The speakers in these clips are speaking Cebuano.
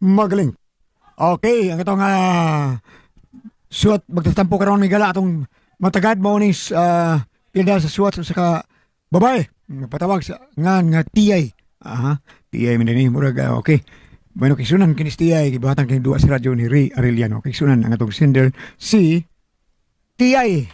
Magaling. Okay, ang itong suwat magtatampo karon ni gala atong matagad mo ni pilda sa suwat sa ka babae. Patawag sa ngan nga tiyay. Aha, tiyay man dinhi murag okay. Bueno, kisunan kinis tiyay gibuhatan kini duwa sa radyo ni Ray Arellano. Kisunan ang atong sender si Tiyay.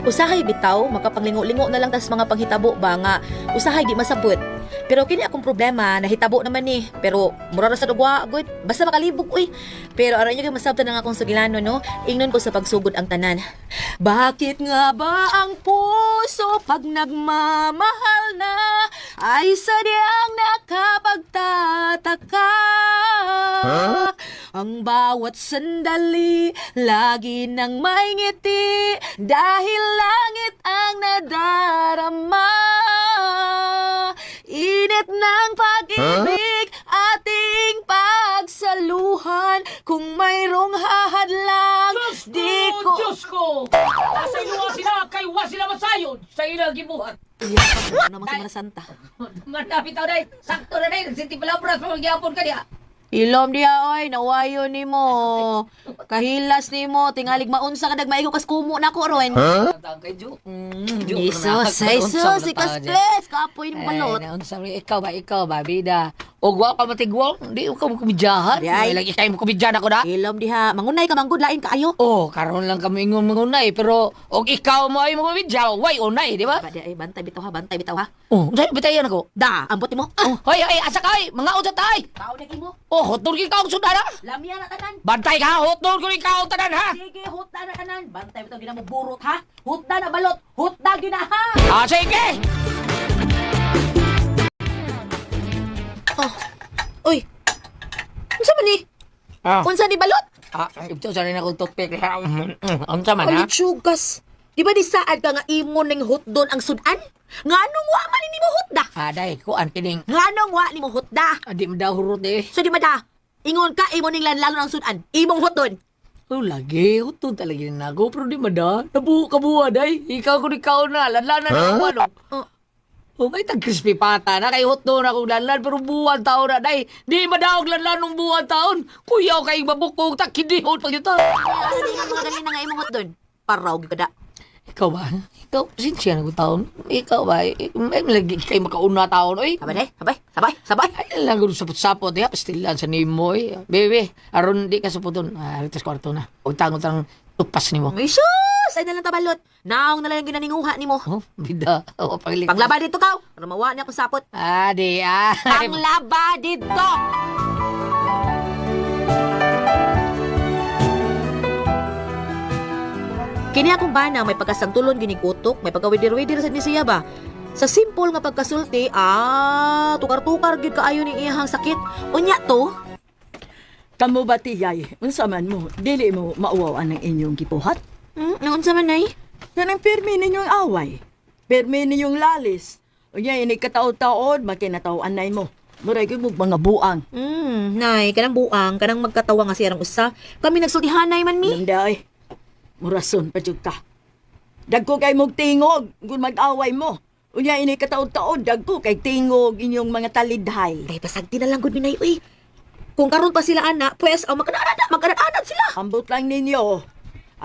Usahay bitaw, makapanglingo-lingo na lang tas mga panghitabo ba nga usahay di masabot. Pero kini akong problema, nahitabo naman ni. Pero mura ra sa dugwa, good. Basta makalibog uy. Pero aron nyo kay masabtan ang akong sugilano no, ingnon ko sa pagsugod ang tanan. Bakit nga ba ang puso pag nagmamahal na ay sadyang nakapagtataka? Ang bawat sandali, lagi nang may ngiti dahil langit ang nadarama. Init ng pag-ibig, ating pagsaluhan. Kung mayroong hahadlang, di ko... Diyos ko! Nasa iluwa sila, kay wa sila masayod sa ilang gibuhat. Ano naman sa Santa? Manapit ako dahil, sakto na dahil, sinti palabras pa magyapon ka niya. Ilom diha oy, nawayo nimo. Kahilas nimo, tingalig maunsa ka nagmaigo kas kumo na ko ron. Huh? Kay Ju. Mm, Ju, Jesus, Jesus, ikas please, kapoy nimo balot. Ay, naunsa rin. Ikaw ba, bida? O wa ka matigwang, di ka mo kumidyahan. Di ay. Ay, lagi kayo mo kumidyahan ako na. Ilom diha, mangunay ka manggod lain kaayo. Oh, karon lang kami ingon mangunay, pero og ikaw mo ay mo kumidya, way unay, di ba? Ba di ay bantay bitaw ha, bantay bitaw ha. Oh, unsay bitayan ako? Da, ambot nimo. Ah, Oh, hoy, hoy, asa ka, oy, mga unsa tay? Tao na imo. Oh, hotdog ikaw ang sundara. Lamya na tanan. Bantay ka, hotdog ko ikaw ang tanan ha. Sige, hutda na tanan. Bantay bitaw gina mo burot ha. Hutda na balot, hutda gina ha. Ah, sige! Oh. Uy. Unsa man ni? Ah. Unsa ni balot? Ah, ito sa rin akong toothpick. Unsa man ha? Alit-sugas. Di ba di saad ka nga imo ning hotdon ang sudan? Nganong wa man ni mo hutda? Ah, dai, kuan kining. Nganong wa ni mo hutda? Ah, di mo daw hurot eh. So di ba da? Ingon ka imo ning lanlalon ang sudan. Imong hotdon. Oh, lagi, hotdog talaga na ako, pero di mada. Nabuo ka buwa, day. Ikaw ko ikaw na, lanlanan na ako, ano. Oh. Oh, may tag crispy pata na, kay hotdog na akong lanlan, pero buwan taon na, day. Di madaog lanlan ng buwan taon. Kuyaw kay mabukog, takidihon pag ito. Asa di nga mga ganin na nga imong hotdon? Paraw gyud ka da. Ikaw ba? Ikaw, sinsya na ko taon. Ikaw ba? Ay, lagi kay makauna taon, oy. Sabay day, sabay, sabay, sabay. Ay, lang ko sapot-sapot, eh. Pastilan sa nimo, eh. Bebe, aron di ka sapoton. Ah, alitas kwarto na. Huwag tangot ang tupas nimo. Ay sus, ay nalang tabalot. Naong na lang yung ginaninguha nimo. Oh, bida. Oh, paglik. Panglaba dito kaw. Para mawa niya akong sapot. Ah, di, ah. Panglaba dito. Kini akong bana may pagkasangtulon ginig utok, may pagkawidir-widir sa ni siya ba. Sa simple nga pagkasulti, tukar-tukar gyud kaayo ning iyahang sakit. Unya to, Kamo ba tiyay? Unsa man mo, dili mo mauwaw ang inyong gibuhat? Naunsa man ay? Kanang pirmi ninyong away. Pirmi ninyong lalis. Unya ini kataod-taod makinataw-anay mo. Muray gyud mo mga buang. Nay, kanang buang, kanang magkatawa nga siyang usa. Kami nagsultihanay man mi. Lamday. Murason pa jud ka. Dagko kay mog tingog kung mag-away mo. Unya ini kataod-taod dagko kay tingog inyong mga talidhay. Ay, pasagti na lang gud minay, uy. Kung karon pa sila ana, pues, oh, magkanad-anad sila. Ambot lang ninyo.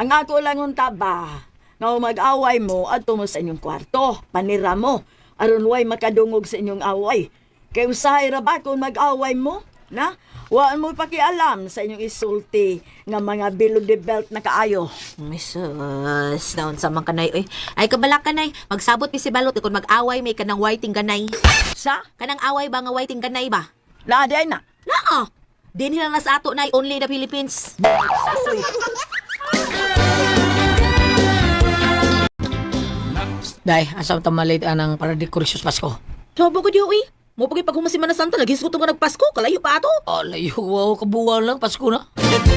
Ang ako lang unta ba, nga mag-away mo adto mo sa inyong kwarto, panira mo, aron way makadungog sa inyong away. Kay usahay ra ba kung mag-away mo, na? Waan mo pakialam sa inyong isulti nga mga below the belt na kaayo. Ay, sus, naon sa man kanay, uy. Ay, kabala kanay, magsabot mi si balot, kung mag-away may kanang whiting ganay. Sa? Kanang away ba nga whiting ganay ba? Naa di ay na. Naa! Dinhi lang na sa ato, nay, only the Philippines. Day, asa ta malit anang para dekorasyon Pasko? Sabo ko diyo, uy. Mo pag pag Semana Santa, lagi ko nga nagpasko, kalayo pa ato. Oh, layo, wow, kabuwan lang, Pasko na.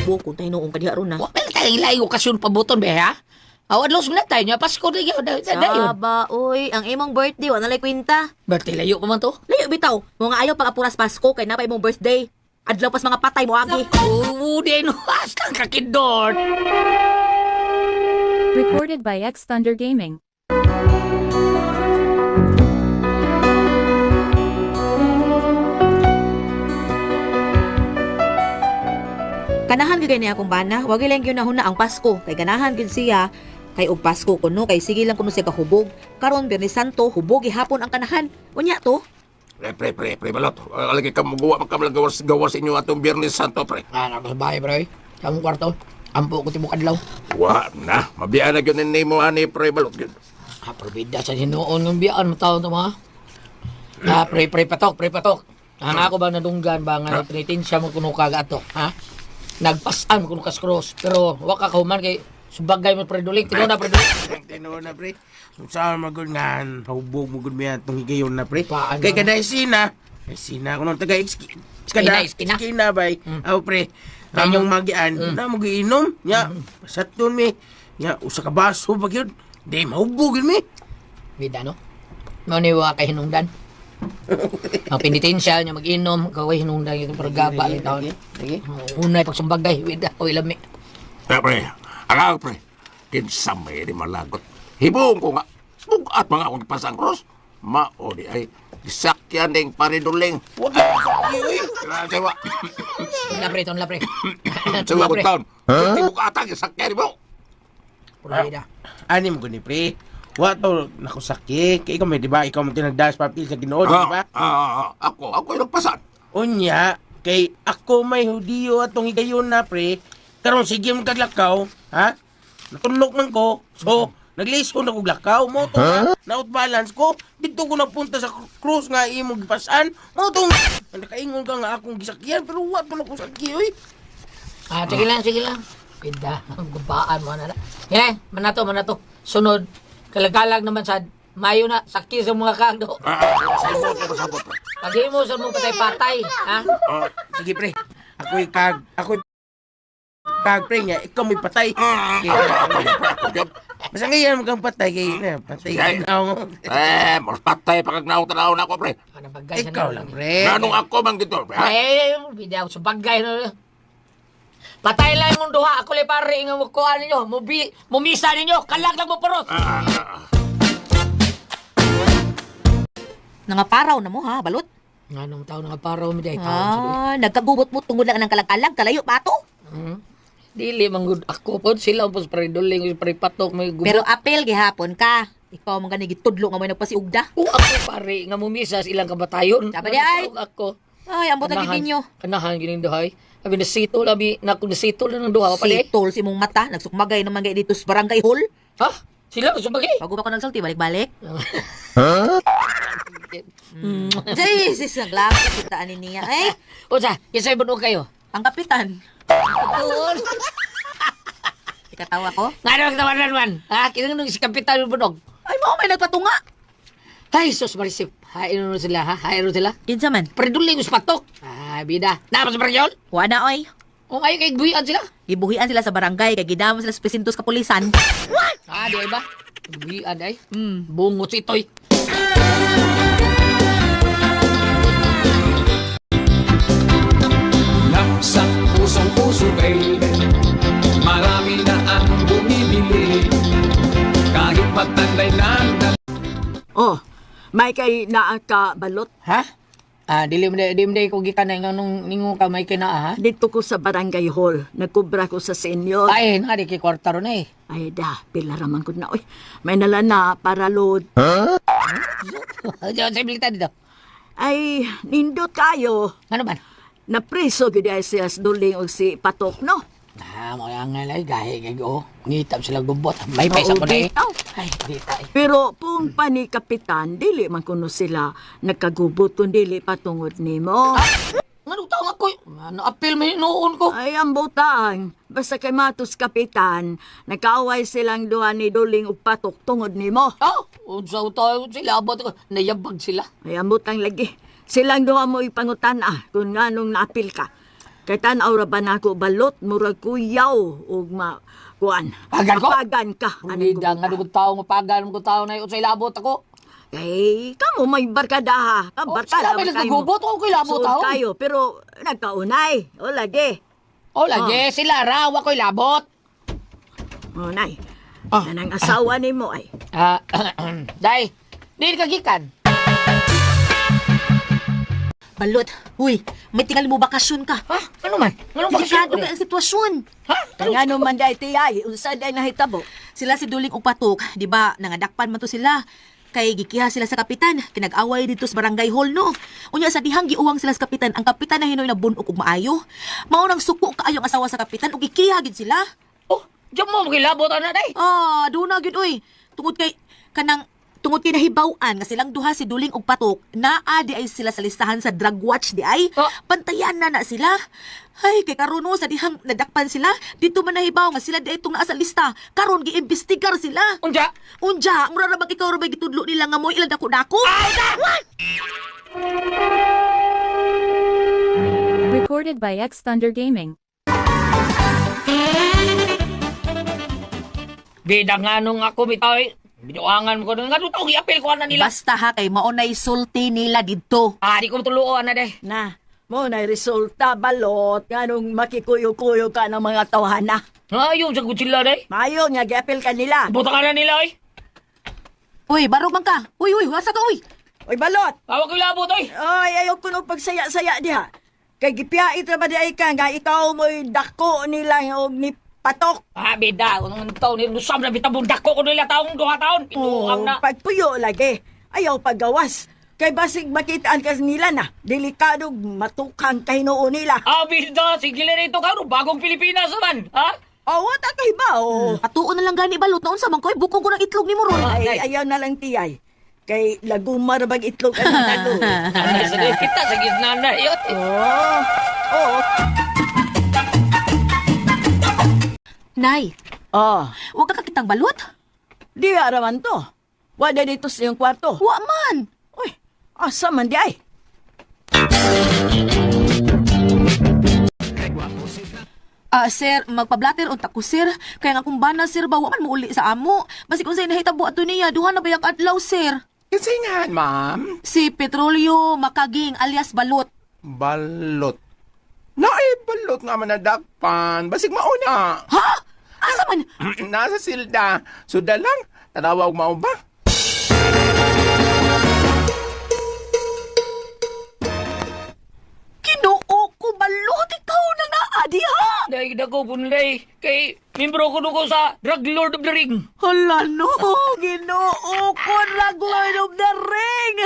Bukon tayo noong kadiha ron na. Wa, may tayong layo okasyon pabuton, be, ha? Aw, adlaw sa tayo niya Pasko di gyud dayon. Saba, oy, ang imong birthday wa na lay kwenta. Birthday layo pa man to. Layo bitaw, mga ayaw pag apuras Pasko kay napay imong birthday. Adlaw pas mga patay mo agi. Oo, di no. Hasta kakidor. Recorded by X Thunder Gaming. Kanahan gyud niya akong bana, wag lang gyud nahuna ang Pasko kay ganahan gyud siya kay og Pasko kuno kay sige lang kuno siya kahubog. Karon Biyernes Santo, hubog gihapon ang kanahan. Unya to. Pre, pre, pre, pre, balot. Lagi ka magawa, magkamagawas gawas inyo atong Biyernes Santo, pre. Ah, nako sa bahay, pre. Sa among kwarto. Ampo ko tibok adlaw. Wa na, mabiyaan na gyud ni mo ani, pre, balot gyud. Ah, probida sa hinuon ng biyaan mo taon to mga. Ah, pre, pre, patok, pre, patok. Ang ako ba nadunggan ba nga penitensya mo kuno kag ato, ha? Nagpasan mo kuno kas cross, pero wa ka kahuman kay subagay mo pre duling, tinuod na pre duling. Tinuod na, pre. Kung saan magod nga, hubog mo gud miya itong higayon na, pre. Paano? Kay kada isina, isina ko nung taga Iskina, iskina. Iskina, bay. Aw, pre. Among magian, na mo giinom, nya, saton mi. Nya, usa ka baso ba gyud. Di, mahubog yun mi. Bida no? Mao ni wa kay hinungdan. Ang penitensya niya mag-inom, kaway hinungdan ito pero gaba ni taon. Sige. Unay pagsumbagay, bida, oy lami. Pre, pre, ang ako, pre. Kinsa may di malagot. Hibong ko nga, bugat mga akong pasang cross. Mao di ay, gisakyan ding pariduling. Wag ka sakyo, eh. Sa wa, Tunla pre, tunla pre. sa wa kong taon. Tibok atang gisakyan mo. Probida. Ani mo guni, pre. Wa to nakusaki. Kay ikaw may, di ba? Ikaw mo tinagdas papil sa Ginoo, di ba? Ah, ah, ako, ako yung nagpasan. Unya, kay ako may Hudiyo atong higayon na, pre. Karon sige mo kaglakaw, ha? Natunok man ko. So, naglison ako glakaw mo to. Huh? Na-out balance ko. Dito ko napunta sa krus nga imong gipasan. Mo to nakaingon ka nga akong gisakyan pero wa to na ko sakyi oy. Ah, sige lang, sige lang. Pida, gubaan mo na na. Eh, manato, manato. Sunod, kalagalag naman sa mayo na, sakti sa mga kagdo. Ah, ah, sa imo, sa sabot, pre. Pag mo sa mong patay-patay, ha? Oh, sige pre. Ako'y kag ako'y kag pre nga ikaw may patay. Ah, Kay- ako, ako, pre, ako, gyud. Basta ngayon mo kang patay kay na patay. Sige. Ikaw, Eh, mas patay pa kag naong tanaw na ako, pre. Ano bagay sa ikaw lang pre. Ganong ako man gito, pre, ha? Ay, bida ako sa bagay. No? Patay lang mong duha. Ako lang pare nga mukuha ninyo. Mubi, mumisa ninyo. Kalag lang mo parot. Ah, ah, ah. Nangaparaw na mo ha, balot. Anong tao nga paraw mi day taon sa Ah, nagkagubot mo tungod lang ng kalag-alag, kalayo pa to. Hmm? Dili man gud ako pod sila pos pre duling pre patok may gubot. Pero apel gihapon ka. Ikaw man gani gitudlo nga mo nagpasiugda. O ako pare nga mumisa sa ilang kabatayon. Sabi di ay. Nagtawag ako. Ay, ambot na gid ninyo. Kanahan gining duhay. Abi nasito labi na kung nasito lang ng duha pa pala. Sitol si imong mata, nagsukmagay naman gay dito sa barangay hall. Ha? Sila sumagay. Bago pa ko nagsulti, balik-balik. Jesus, naglakot kita ani niya. Ay, Unsa, kisay bunog kayo? ang kapitan. Tuon. Ikatawa ko. Ngano ang tawanan man? Ha? Kinang nung si kapitan yung bunog. Ay, mao may nagpatunga. Ay, sus marisip. Hain mo sila ha? Hain mo sila. Kinsa man? Preduling us patok. Ah, bida. Napa sa barangay? Wa na oy. O ay kay buhian sila. Gibuhian sila sa barangay kay gidamo sila sa presintos kapulisan. Ah, di ay ba? Buhian ay. Bungot si Itoy. Napsak pusong puso baby. Marami na ang bumibili. Kahit matanda'y nagdala. Oh, may kay naa ka balot. Ha? Ah, dili mo di mo ko gikan na nganong ningo ka may kinaa ha? Dito ko sa barangay hall. Nagkubra ko sa senior. Ay, na di kay kwarta ron eh. Ay da, pila raman ko na. Oy, may nala na para load. Diyan sa bilita dito. Ay, nindot kayo. Ano man? Napriso gyud ay siya sa duling og si Patok, no? Ah, mo ang nga gahi kay go. Ngitap sila gubot. May paisa ko na eh. Bitaw. Ay, dita eh. Pero kung pa ni Kapitan, dili man kuno sila nagkagubot kun dili patungod nimo. Ngano taong ako? Ano apil may noon ko? Ay, ang butang. Basta kay Matos Kapitan, nagkaaway silang duha ni Duling ug Patok tungod nimo. Ah, unsa tayo sila abot ko. Nayabag sila. Ay, ang butang lagi. Silang duha mo ipangutan ah, kung nganong naapil ka. Kay tan-aw ra ba nako balot murag kuyaw ug ma kuan. Pagan ko? Pagan ka. Anong Bida nga dugod tao mapagan mo tao na unsay labot ako. Kay kamo may barkada ha. Ka Oh, barkada sila may ba kayo? nagagubot, ako ko'y labot, Suod tao. kayo pero nagkaunay. O lagi. Oh, lagi sila ra wa ko'y labot. Unay. Ah. Kanang asawa nimo ay. Ah, day, di ka gikan. Balot, uy, may tingal mo bakasyon ka. Ha? Ano man? Anong bakasyon? Delikado kay ang sitwasyon. Ha? Kay ngano man day tiyay, unsa day nahitabo? Sila si Duling og Patok, di ba? Nangadakpan man to sila. Kay gikiha sila sa kapitan, kinag-away dito sa barangay hall no. Unya sa dihang giuwang sila sa kapitan, ang kapitan na hinoy na bunog og maayo. Mao nang suko kaayo ang asawa sa kapitan ug gikiha gid sila. Oh, diyan mo makilabot ana day. Ah, doon na gyud oy. Tungod kay kanang tungod kay nahibaw-an nga silang duha si Duling og Patok, naa di ay sila sa listahan sa drug watch di ay. Ah. Pantayan na na sila. Ay, kay karon no, sa dihang nadakpan sila, dito man nahibaw nga sila di ay itong naa sa lista. Karon giimbestigar sila. Unja? Unja, mura ra bag ikaw ra ba gitudlo nila nga mo ilang dako-dako? Recorded by X Thunder Gaming. Bida nga nung ako bitaw eh. Binuangan mo ko nung nga tao giapil ko ana nila. Basta ha kay mao nay sulti nila didto. Ah, di ko tuluo ana day. Na, mo na resulta balot nganong makikuyo-kuyo ka ng mga tawhana. Ayaw sa sila day. Mayo nga giapil ka nila. Buta ka na nila oy. Uy, barog man ka. Uy, uy, asa ka uy? Oy balot. Awa ko'y labot oy. Ay, ayaw ko nung pagsaya-saya diha. Kay gipiyait ra ba di ay ka nga ikaw mo'y dako nila og ni patok. Ah, bida, unong tao ni Lusam na bitabong dako ko nila taong duha taon. Pinuang na. Pagpuyo lagi. Ayaw paggawas. Kay basig makitaan ka nila na. Delikado matukang kahinuon nila. Ah, bida, sige na rito ka, bagong Pilipinas naman, ha? Oh, what kay ba? Oh. Patuon na lang gani balot na unsa man ko, bukong ko ng itlog nimo ron. Ay, ayaw na lang tiyay. Kay laguma ra bag itlog ang tago. Nanay, sa kita, sa gitna na yun. Oh. Oh. Nay, Oh. wa ka kakitang balot? Di araman to. Wala dito sa iyong kwarto. Wa man. Uy, asa man di ay? Ah, sir, magpa-blatter unta ko, sir. Kaya nga kung bana, sir, ba, wa man muuli sa amo. Basig unsay nahitabo ato niya, duha na ba yung adlaw, sir? Kasi nga, ma'am. Si Petrolio Makaging alias Balot. Balot. Naay, balot nga man nadakpan. Basig mauna. Ha? Asa man? Nasa silda. Suda lang. Tanawa og mao ba? Kinoo ko, Balot, ikaw na naa diha. Dahil dako punlay, kay membro ko ko sa Drug Lord of the Ring. Hala no, Ginoo ko, Drug Lord of the Ring.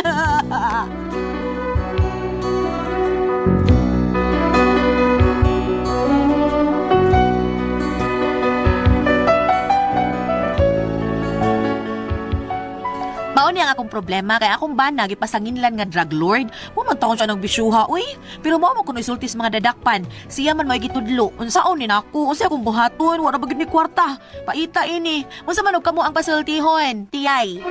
Mao ni ang akong problema kay akong bana gipasanginlan nga drug lord. Wa man taon siya nagbisyuha, uy. Pero mao man kuno isulti sa mga dadakpan. Siya man may gitudlo. Unsaon ni nako? Unsa akong buhaton? Wa ra ba gid ni kwarta. Paita ini. Unsa man og kamo ang pasultihon? Tiyay.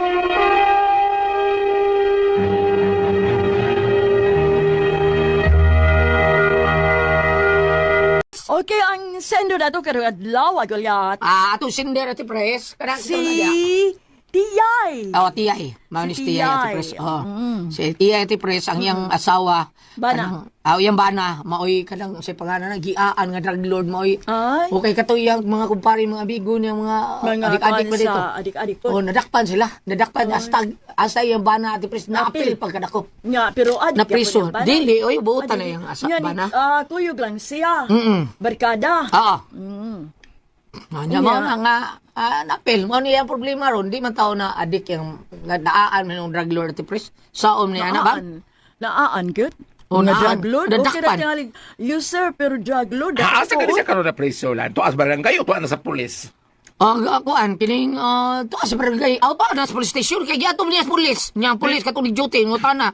Okay, ang sendo na to karong adlaw agulyat. Ah, atong sinder ati pres. Kanang Si Tiyay. Oh, tiyay. Maunis Si tiyay ati Tiyay. pres. Oh. Si tiyay ati pres ang iyang asawa. Bana. Kanang, ah, iyang bana. Maoy kanang sa pangalan na giaan nga drug lord maoy. Ay. Okay kato iyang mga kumpare, mga amigo niya, mga Mga adik-adik kuwan pa dito. sa adik-adik po. Oh, nadakpan sila. Nadakpan hasta hasta iyang bana ati pres naapil Naapil. pagkadako. Nga, pero adik Na priso. yapon yung bana. Dili, oy, buutan Adik. na yung asa Nga ni- bana. Ah, kuyog lang siya. Mm. Barkada. Oo. Mm. Ah, nya mao na nga ah, napil mao niya ang problema ron di man tao na adik yung nga naaan man yung drug lord ati pres. Saom niya na ba? Naan. Naan, good. Oh, Nga naan. drug lord. Okay Nadakpan. na tingali. You sir, pero drug lord. Ha, asa Ako, ka oy. siya karon na preso lan? Tuas barangay o tuwa na sa pulis? Ang akuan kining tuwa sa barangay. Aw pa na sa police station kay giatom niya sa pulis. Nya ang pulis katong duty ngutana.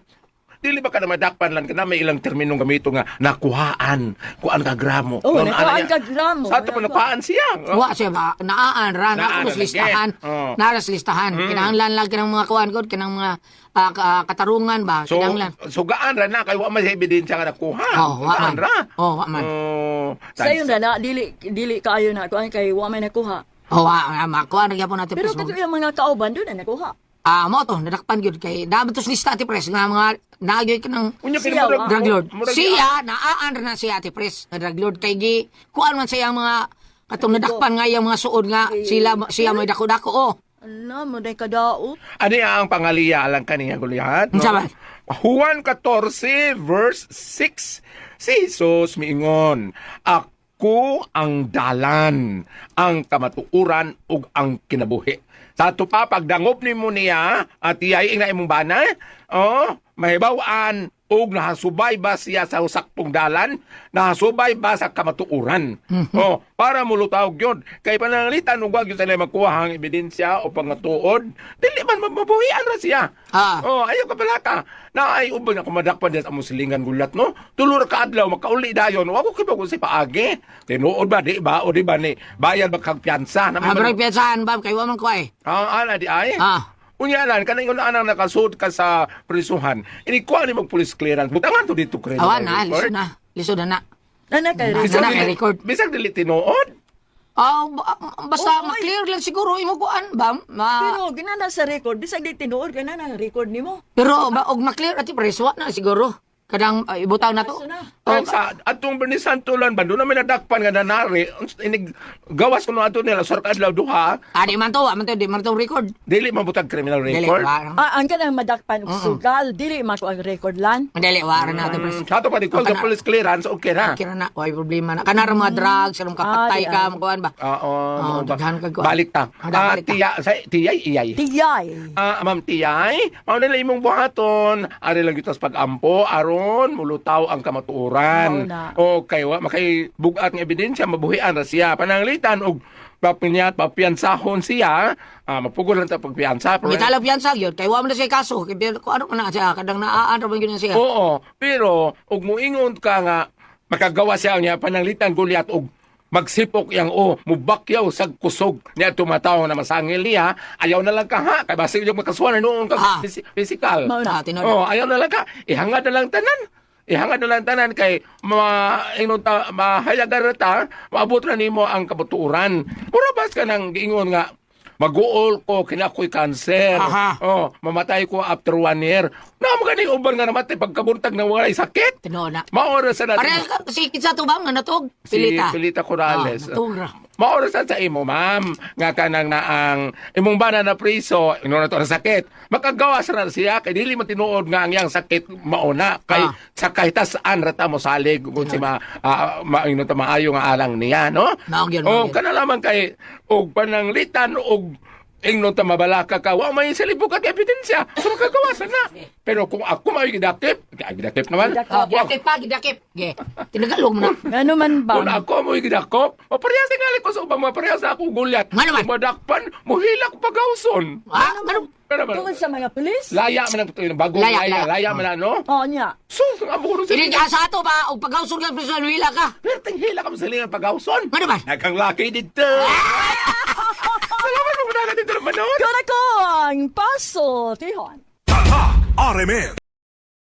Dili ba ka na madakpan lang kana may ilang terminong gamito nga nakuhaan, kuan ka gramo. Oo, Noon, nakuhaan ana niya. ka gramo. Sa ato pa nakuhaan siya. Wa siya ba naan ra na Naan ako ra, sa listahan. lagi. Oh. Nara sa listahan. Kinahanglan lang kanang mga kuan gud kanang mga katarungan ba So, kinahanglan. sugaan ra na kay wa man siya ebidensya nga nakuha. Oh, wa Sugaan man. ra. Oh, wa man. Oh, Sayon ra na dili dili kaayo na kuan kay wa may nakuha. Oh, wa makuan ra gyapon natin Pero pres. kato yung mga kauban doon na nakuha. Ah, mo to nadakpan gyud kay dapat to sa lista ati pres nga mga naagyoy kanang Unya Siya, kini wa. drug lord. Siya naaan ra na siya ati pres nga drug lord kay gi kuan man siya ang mga katong nadakpan nga iyang mga suod nga sila siya may dako-dako oh. Ano mo day kadaot. Ano ang pangaliya lang kaniya Goliath? Unsa ba? Juan 14 verse 6. Si Jesus miingon, "Ako ang dalan, ang kamatuoran ug ang kinabuhi." Sa ato pa pagdangop nimo niya at iyay nga imong bana, oh, mahibaw-an ug nahasubay ba siya sa saktong dalan, nahasubay ba sa kamatuoran. Oh, para mulutaw gyud kay pananglitan ug wag gyud sila makuha ang ebidensya o pangatuod, dili man mabuhian ra siya. Ah. Oh, ayaw ka pala ka. Na ay ubang ako madakpan diyan sa among silingan gulat no. Tulo ra ka adlaw makauli dayon. Wa ko kibaw kung si paagi. Tinuod ba di ba o di ba ni bayad ba kag piyansa na Ah, pero piyansahan ba kay wa man ko ay. Ah, ana di ay. Ah. Unya lan kanang ingon anang nakasud ka sa prisuhan. Ini kuha ni mag police clearance. Butangan to dito criminal Awan na, record. lisod na. Lisod na na. Ana kay Bisag Bisag na kay dili- record. Bisag dili tinuod. Ah, basta Oo, oy. ma-clear lang siguro imo kuan ba? Ma Pero ginana sa record bisag di tinuod gana na ang record nimo. pero ba, og ma-clear ati pres wa na siguro. Kadang ibutang na to. Kaso na. Oh, Oh, sa atong Bernisanto lan ba doon namin nadakpan nga nanari inig gawas kuno ato nila sa adlaw duha ah, di man to, wa man to, di man to record. dili mabutag criminal Dili record. wa. Ah, ang kanang madakpan og sugal dili mako ang record lan. Dili wa ra na ati pres. Sa ato pa di call Ang the police clearance okay ra. Kira na, way problema na. Kanara mga drugs, karong kapatay Ah, di ka, ay. makuan ba? Oo, Oh, mo ba? daghan kag kuan. Balik ta. Ah, Ah, balik ta. tiya, sa tiyay iyay. Tiyay. Ah, ma'am Tiyay, mao na lang imong buhaton. Ari lang gyud tas pag-ampo aron mulutaw ang kamatuoran. Mao na. Okay, wa makay bugat nga ebidensya mabuhian ra siya. Pananglitan og papinyat papiansahon siya, mapugol lang ta pagpiansa. pero- Gitala piyansa gyud kay wa man na siya kaso. Kay kung ano man na siya kadang naaan ra man gyud na siya. Oo, pero og muingon ka nga makagawa siya niya pananglitan Goliath og magsipok yang o mubakyaw sa kusog niya tumataw na masangil niya ayaw na lang ka ha kay basig yung makasuhan noon ka Ah. physical. Mao na. Ah, tinuod. Oh, ayaw na lang ka. Ihangad na lang tanan. Ihangad na lang tanan kay ma ingon ta mahayagan ra ta, maabot ra nimo ang kabaturan. Mura bas ka nang giingon nga maguol ko kinakoy cancer. Aha. Oh, mamatay ko after 1 year. Na mo gani uban nga namatay pagkabuntag ng walay sakit. Tinuod na. Maora sa natin. Parehas ka si kinsa to ba nga natog? Si Pilita. Pilita Corrales. Ah, natog ra. Maora sa imo, ma'am, nga kanang naang imong bana na priso, ino na to na sakit. Makagawas ra siya kay dili man tinuod nga ang iyang sakit mauna kay sa kahit saan ra ta mo salig kung si ma, ma ino ta maayo nga alang niya, no? Mao gyud, mao Oh, gyud. kana lamang kay og pananglitan og ingnon ta mabalaka ka, wa may salibukat ebidensya. So makagawasan na. Pero kung ako may gidakip, ay gidakip naman. Oh, gidakip pa, gidakip. Ge. Tinagalog mo na. Ngano man ba? Kung ako mo'y gidakop, o parehas tingali ko sa ubang mga parehas na ako gulyat. Nga naman. Kung madakpan, muhila ko pagawson. Ah, ano? Pero naman, Tungod sa mga pulis? laya man ang bagong Laya, laya, laya, laya. man ano? Oo niya. Sus, ang amo ko nun Ini sa sa ato ba og pagawson ka preso wila ka. Perting hila ka mo sa lingan pagawson. Nga naman. Nagang laki dito. Salamat mo na dito naman noon. Kung ako ang paso, tihon. Tatak RMN.